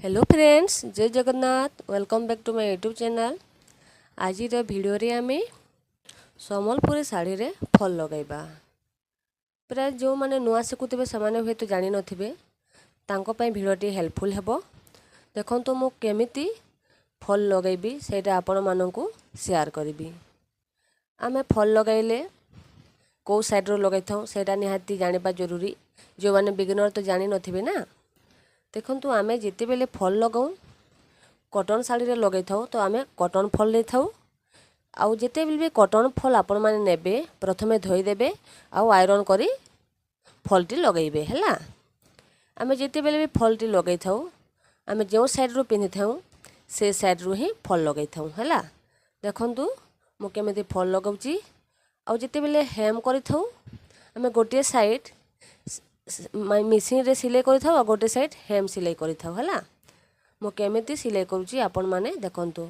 Hello friends, ଜୟ Jagannath. Welcome back to my YouTube channel. ଆଜିର ଭିଡ଼ିଓରେ ଆମେ ସମ୍ବଲପୁରୀ ଶାଢ଼ୀରେ ଫଲ୍ ଲଗାଇବା। ପ୍ରାୟ ଯେଉଁମାନେ ନୂଆ ଶିଖୁଥିବେ, ସେମାନେ ହୁଏତ ଜାଣିନଥିବେ, ତାଙ୍କ ପାଇଁ ଭିଡ଼ିଓଟି ହେଲ୍ପଫୁଲ୍ ହେବ। ଦେଖନ୍ତୁ, ମୁଁ କେମିତି ଫଲ୍ ଲଗାଇବି ସେଇଟା ଆପଣମାନଙ୍କୁ ସେୟାର କରିବି। ଆମେ ଫଲ୍ ଲଗାଇଲେ କେଉଁ ସାଇଡ଼୍ରୁ ଲଗାଇଥାଉ, ସେଇଟା ନିହାତି ଜାଣିବା ଜରୁରୀ। ଯେଉଁମାନେ ବିଗିନର୍ ତ ଜାଣିନଥିବେ ନା। ଦେଖନ୍ତୁ, ଆମେ ଯେତେବେଳେ ଫଲ୍ ଲଗାଉ, କଟନ୍ ଶାଢ଼ୀରେ ଲଗାଇଥାଉ, ତ ଆମେ କଟନ୍ ଫଲ୍ ନେଇଥାଉ। ଆଉ ଯେତେବେଳେ ବି କଟନ୍ ଫଲ୍ ଆପଣମାନେ ନେବେ, ପ୍ରଥମେ ଧୋଇଦେବେ ଆଉ ଆଇରନ୍ କରି ଫଲ୍ଟି ଲଗାଇବେ, ହେଲା। ଆମେ ଯେତେବେଳେ ବି ଫଲ୍ଟି ଲଗାଇଥାଉ, ଆମେ ଯେଉଁ ସାଇଡ଼୍ରୁ ପିନ୍ଧିଥାଉ ସେ ସାଇଡ଼୍ରୁ ହିଁ ଫଲ୍ ଲଗାଇଥାଉ, ହେଲା। ଦେଖନ୍ତୁ, ମୁଁ କେମିତି ଫଲ୍ ଲଗାଉଛି। ଆଉ ଯେତେବେଳେ ହେମ୍ କରିଥାଉ, ଆମେ ଗୋଟିଏ ସାଇଡ଼୍ ମେସିନ୍ରେ ସିଲେଇ କରିଥାଉ ଆଉ ଗୋଟେ ସାଇଡ଼୍ ହେମ୍ ସିଲେଇ କରିଥାଉ, ହେଲା। ମୁଁ କେମିତି ସିଲେଇ କରୁଛି ଆପଣମାନେ ଦେଖନ୍ତୁ।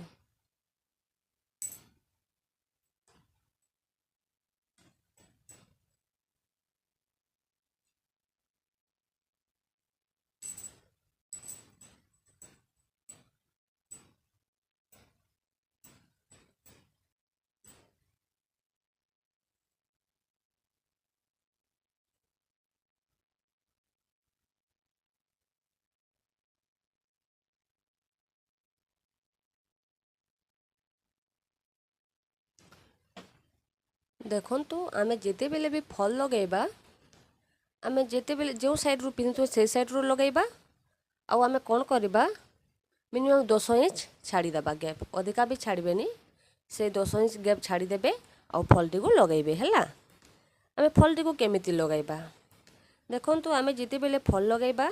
ଦେଖନ୍ତୁ, ଆମେ ଯେତେବେଳେ ବି ଫଲ୍ ଲଗାଇବା, ଆମେ ଯେତେବେଳେ ଯେଉଁ ସାଇଡ଼୍ରୁ ପିନ୍ଧୁଥିବ ସେ ସାଇଡ଼୍ରୁ ଲଗାଇବା। ଆଉ ଆମେ କ'ଣ କରିବା, ମିନିମମ୍ 10 ଇଞ୍ଚ ଛାଡ଼ିଦେବା ଗ୍ୟାପ୍, ଅଧିକା ବି ଛାଡ଼ିବେନି। ସେ 10 ଇଞ୍ଚ ଗ୍ୟାପ୍ ଛାଡ଼ିଦେବେ ଆଉ ଫଲ୍ଟିକୁ ଲଗାଇବେ, ହେଲା। ଆମେ ଫଲ୍ଟିକୁ କେମିତି ଲଗାଇବା ଦେଖନ୍ତୁ। ଆମେ ଯେତେବେଳେ ଫଲ୍ ଲଗାଇବା,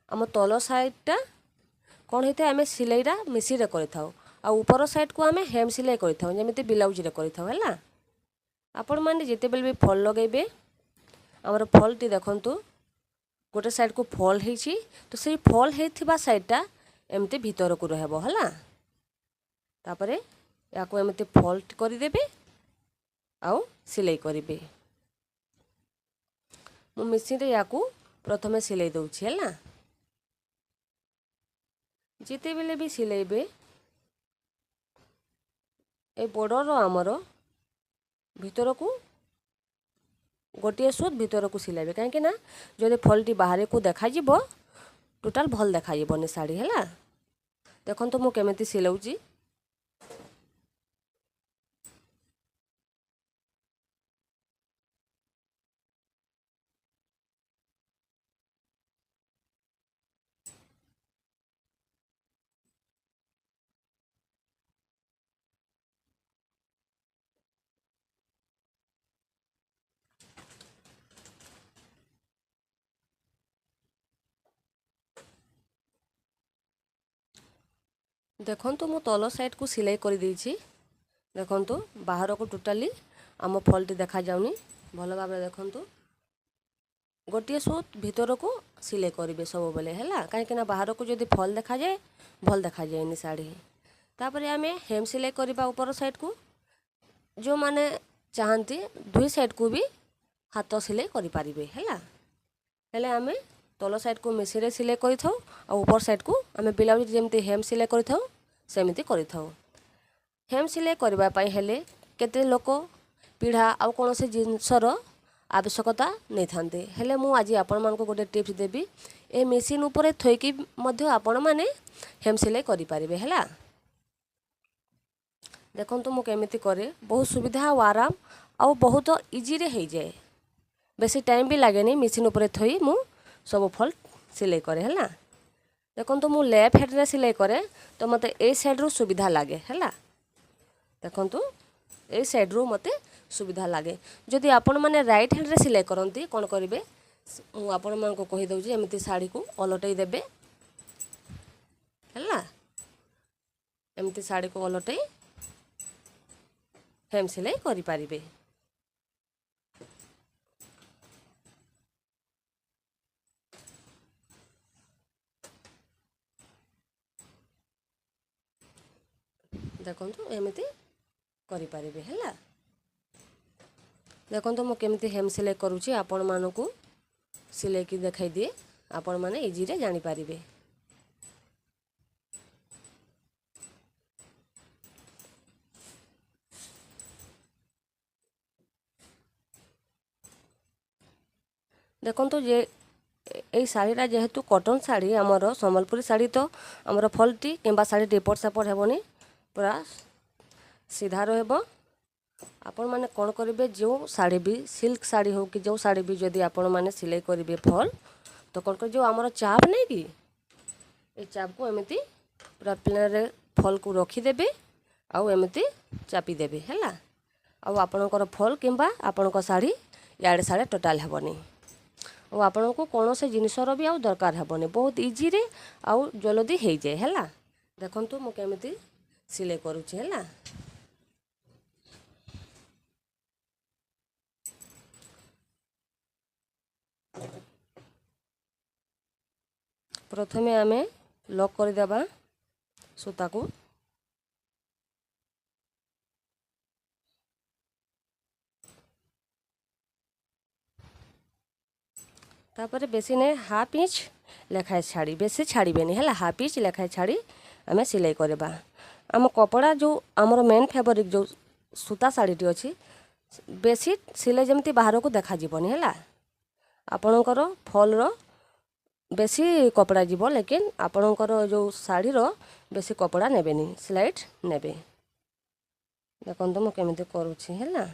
ଆମ ତଳ ସାଇଡ଼୍ଟା କ'ଣ ହେଇଥାଏ, ଆମେ ସିଲେଇଟା ମେସିନ୍ରେ କରିଥାଉ ଆଉ ଉପର ସାଇଡ଼୍କୁ ଆମେ ହେମ୍ ସିଲେଇ କରିଥାଉ, ଯେମିତି ବ୍ଲାଉଜ୍ରେ କରିଥାଉ, ହେଲା। ଆପଣମାନେ ଯେତେବେଳେ ବି ଫଲ୍ ଲଗାଇବେ, ଆମର ଫଲ୍ଟି ଦେଖନ୍ତୁ, ଗୋଟେ ସାଇଡ଼୍କୁ ଫଲ୍ ହେଇଛି, ତ ସେଇ ଫଲ୍ ହେଇଥିବା ସାଇଡ଼୍ଟା ଏମିତି ଭିତରକୁ ରହିବ, ହେଲା। ତାପରେ ଏହାକୁ ଏମିତି ଫୋଲ୍ଡ କରିଦେବେ ଆଉ ସିଲେଇ କରିବେ। ମୁଁ ମେସିନ୍ରେ ୟାକୁ ପ୍ରଥମେ ସିଲେଇ ଦେଉଛି, ହେଲା। ଯେତେବେଳେ ବି ସିଲେଇବେ, ଏ ବର୍ଡ଼ରର ଆମର ଭିତରକୁ ଗୋଟିଏ ସୁତ ଭିତରକୁ ସିଲାଇବେ, କାହିଁକି ନା ଯଦି ଫଲ୍ଟି ବାହାରକୁ ଦେଖାଯିବ, ଟୋଟାଲ୍ ଭଲ ଦେଖାଯିବନି ଶାଢ଼ୀ, ହେଲା। ଦେଖନ୍ତୁ, ମୁଁ କେମିତି ସିଲାଉଛି। ଦେଖନ୍ତୁ, ମୁଁ ତଳ ସାଇଡ଼୍କୁ ସିଲେଇ କରିଦେଇଛି। ଦେଖନ୍ତୁ, ବାହାରକୁ ଟୋଟାଲି ଆମ ଫଲ୍ଟି ଦେଖାଯାଉନି। ଭଲ ଭାବରେ ଦେଖନ୍ତୁ, ଗୋଟିଏ ସୁତ ଭିତରକୁ ସିଲେଇ କରିବେ ସବୁବେଳେ, ହେଲା। କାହିଁକିନା ବାହାରକୁ ଯଦି ଫଲ୍ ଦେଖାଯାଏ, ଭଲ ଦେଖାଯାଏନି ଶାଢ଼ୀ। ତାପରେ ଆମେ ହେମ୍ ସିଲେଇ କରିବା ଉପର ସାଇଡ଼୍କୁ। ଯେଉଁମାନେ ଚାହାନ୍ତି, ଦୁଇ ସାଇଡ଼୍କୁ ବି ହାତ ସିଲେଇ କରିପାରିବେ, ହେଲା। ହେଲେ ଆମେ ତଳ ସାଇଡ଼୍କୁ ମେସିନ୍ରେ ସିଲେଇ କରିଥାଉ ଆଉ ଉପର ସାଇଡ଼୍କୁ ଆମେ ବ୍ଲାଉଜ୍ ଯେମିତି ହେମ୍ ସିଲେଇ କରିଥାଉ, ସେମିତି କରିଥାଉ। ହେମ୍ ସିଲେଇ କରିବା ପାଇଁ ହେଲେ କେତେ ଲୋକ ପିଢ଼ା ଆଉ କୌଣସି ଜିନିଷର ଆବଶ୍ୟକତା ନେଇଥାନ୍ତି। ହେଲେ ମୁଁ ଆଜି ଆପଣମାନଙ୍କୁ ଗୋଟେ ଟିପ୍ସ ଦେବି, ଏ ମେସିନ୍ ଉପରେ ଥୋଇକି ମଧ୍ୟ ଆପଣମାନେ ହେମ୍ ସିଲେଇ କରିପାରିବେ, ହେଲା। ଦେଖନ୍ତୁ, ମୁଁ କେମିତି କରେ। ବହୁତ ସୁବିଧା ଆଉ ଆରାମ ଆଉ ବହୁତ ଇଜିରେ ହେଇଯାଏ, ବେଶୀ ଟାଇମ୍ ବି ଲାଗେନି। ମେସିନ୍ ଉପରେ ଥୋଇ ମୁଁ ସବୁ ଫଲ୍ ସିଲେଇ କରେ, ହେଲା। ଦେଖନ୍ତୁ, ମୁଁ ଲେଫ୍ଟ ହ୍ୟାଣ୍ଡରେ ସିଲେଇ କରେ, ତ ମୋତେ ଏଇ ସାଇଡ଼୍ରୁ ସୁବିଧା ଲାଗେ, ହେଲା। ଦେଖନ୍ତୁ, ଏଇ ସାଇଡ଼୍ରୁ ମୋତେ ସୁବିଧା ଲାଗେ। ଯଦି ଆପଣମାନେ ରାଇଟ୍ ହ୍ୟାଣ୍ଡରେ ସିଲେଇ କରନ୍ତି, କ'ଣ କରିବେ ମୁଁ ଆପଣମାନଙ୍କୁ କହିଦେଉଛି। ଏମିତି ଶାଢ଼ୀକୁ ଓଲଟେଇ ଦେବେ, ହେଲା। ଏମିତି ଶାଢ଼ୀକୁ ଓଲଟେଇ ହେମ୍ ସିଲେଇ କରିପାରିବେ। ଦେଖନ୍ତୁ, ଏମିତି କରିପାରିବେ, ହେଲା। ଦେଖନ୍ତୁ, ମୁଁ କେମିତି ହେମ୍ ସିଲେଇ କରୁଛି, ଆପଣମାନଙ୍କୁ ସିଲେଇକି ଦେଖାଇ ଦିଏ, ଆପଣମାନେ ଇଜିରେ ଜାଣିପାରିବେ। ଦେଖନ୍ତୁ ଯେ ଏଇ ଶାଢ଼ୀଟା ଯେହେତୁ କଟନ୍ ଶାଢ଼ୀ, ଆମର ସମ୍ବଲପୁରୀ ଶାଢ଼ୀ, ତ ଆମର ଫଲ୍ଟି କିମ୍ବା ଶାଢ଼ୀଟି ଏପଟ ସେପଟ ହେବନି, ପୁରା ସିଧା ରହିବ। ଆପଣମାନେ କ'ଣ କରିବେ, ଯେଉଁ ଶାଢ଼ୀ ବି ସିଲ୍କ ଶାଢ଼ୀ ହେଉ କି ଯେଉଁ ଶାଢ଼ୀ ବି ଯଦି ଆପଣମାନେ ସିଲେଇ କରିବେ ଫଲ୍, ତ କ'ଣ କରିବେ, ଯେଉଁ ଆମର ଚାପ୍ ନାଇଁ କି, ଏ ଚାପ୍କୁ ଏମିତି ପୁରା ପ୍ଲେନ୍ରେ ଫଲ୍କୁ ରଖିଦେବେ ଆଉ ଏମିତି ଚାପିଦେବେ, ହେଲା। ଆଉ ଆପଣଙ୍କର ଫଲ୍ କିମ୍ବା ଆପଣଙ୍କ ଶାଢ଼ୀ ଇଆଡ଼େ ସିଆଡ଼େ ଟୋଟାଲ୍ ହେବନି ଆଉ ଆପଣଙ୍କୁ କୌଣସି ଜିନିଷର ବି ଆଉ ଦରକାର ହେବନି। ବହୁତ ଇଜିରେ ଆଉ ଜଲଦି ହେଇଯାଏ, ହେଲା। ଦେଖନ୍ତୁ ମୁଁ କେମିତି ସିଲେଇ କରୁଛି, ହେଲା। ପ୍ରଥମେ ଆମେ ଲକ୍ କରିଦେବା ସୂତାକୁ। ତାପରେ ବେଶୀ ନାଇଁ, ହାଫ୍ ଇଞ୍ଚ ଲେଖାଏଁ ଛାଡ଼ି, ବେଶୀ ଛାଡ଼ିବେନି, ହେଲା। ହାଫ୍ ଇଞ୍ଚ ଲେଖାଏଁ ଛାଡ଼ି ଆମେ ସିଲେଇ କରିବା। ଆମ କପଡ଼ା ଯେଉଁ ଆମର ମେନ୍ ଫେବରିକ୍ ଯେଉଁ ସୂତା ଶାଢ଼ୀଟି ଅଛି, ବେଶୀ ସିଲେଇ ଯେମିତି ବାହାରକୁ ଦେଖାଯିବନି, ହେଲା। ଆପଣଙ୍କର ଫଲ୍ର ବେଶୀ କପଡ଼ା ଯିବ, ଲେକିନ୍ ଆପଣଙ୍କର ଯେଉଁ ଶାଢ଼ୀର ବେଶୀ କପଡ଼ା ନେବେନି, ସ୍ଲାଇଟ୍ ନେବେ। ଦେଖନ୍ତୁ ମୁଁ କେମିତି କରୁଛି, ହେଲା।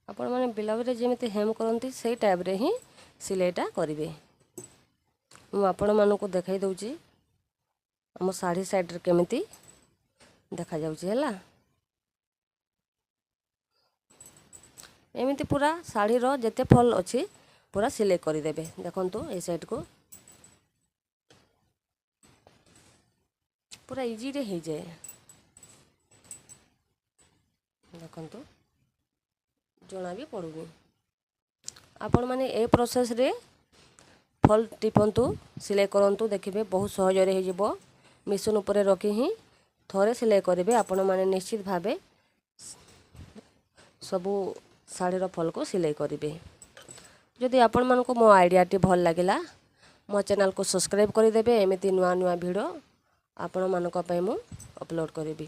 ଆପଣମାନେ ବ୍ଲାଉଜ୍ରେ ଯେମିତି ହେମ୍ କରନ୍ତି, ସେଇ ଟାଇପ୍ରେ ହିଁ ସିଲେଇଟା କରିବେ। ମୁଁ ଆପଣମାନଙ୍କୁ ଦେଖାଇ ଦେଉଛି ଆମ ଶାଢ଼ୀ ସାଇଡ଼୍ରେ କେମିତି ଦେଖାଯାଉଛି, ହେଲା। ଏମିତି ପୁରା ଶାଢ଼ୀର ଯେତେ ଫଲ୍ ଅଛି ପୁରା ସିଲେଇ କରିଦେବେ। ଦେଖନ୍ତୁ, ଏଇ ସାଇଡ଼୍କୁ ପୁରା ଇଜିରେ ହେଇଯାଏ। ଦେଖନ୍ତୁ, ଜଣା ବି ପଡ଼ୁନି। ଆପଣମାନେ ଏ ପ୍ରୋସେସ୍ରେ ଫଲ୍ ଟିପନ୍ତୁ, ସିଲେଇ କରନ୍ତୁ, ଦେଖିବେ ବହୁତ ସହଜରେ ହେଇଯିବ। ମେସିନ୍ ଉପରେ ରଖି ହିଁ ଥରେ ସିଲେଇ କରିବେ, ଆପଣମାନେ ନିଶ୍ଚିତ ଭାବେ ସବୁ ଶାଢ଼ୀର ଫଲ୍କୁ ସିଲେଇ କରିବେ। ଯଦି ଆପଣମାନଙ୍କୁ ମୋ ଆଇଡ଼ିଆଟି ଭଲ ଲାଗିଲା, ମୋ ଚ୍ୟାନେଲ୍କୁ ସବସ୍କ୍ରାଇବ୍ କରିଦେବେ। ଏମିତି ନୂଆ ନୂଆ ଭିଡ଼ିଓ ଆପଣମାନଙ୍କ ପାଇଁ ମୁଁ ଅପଲୋଡ଼ କରିବି।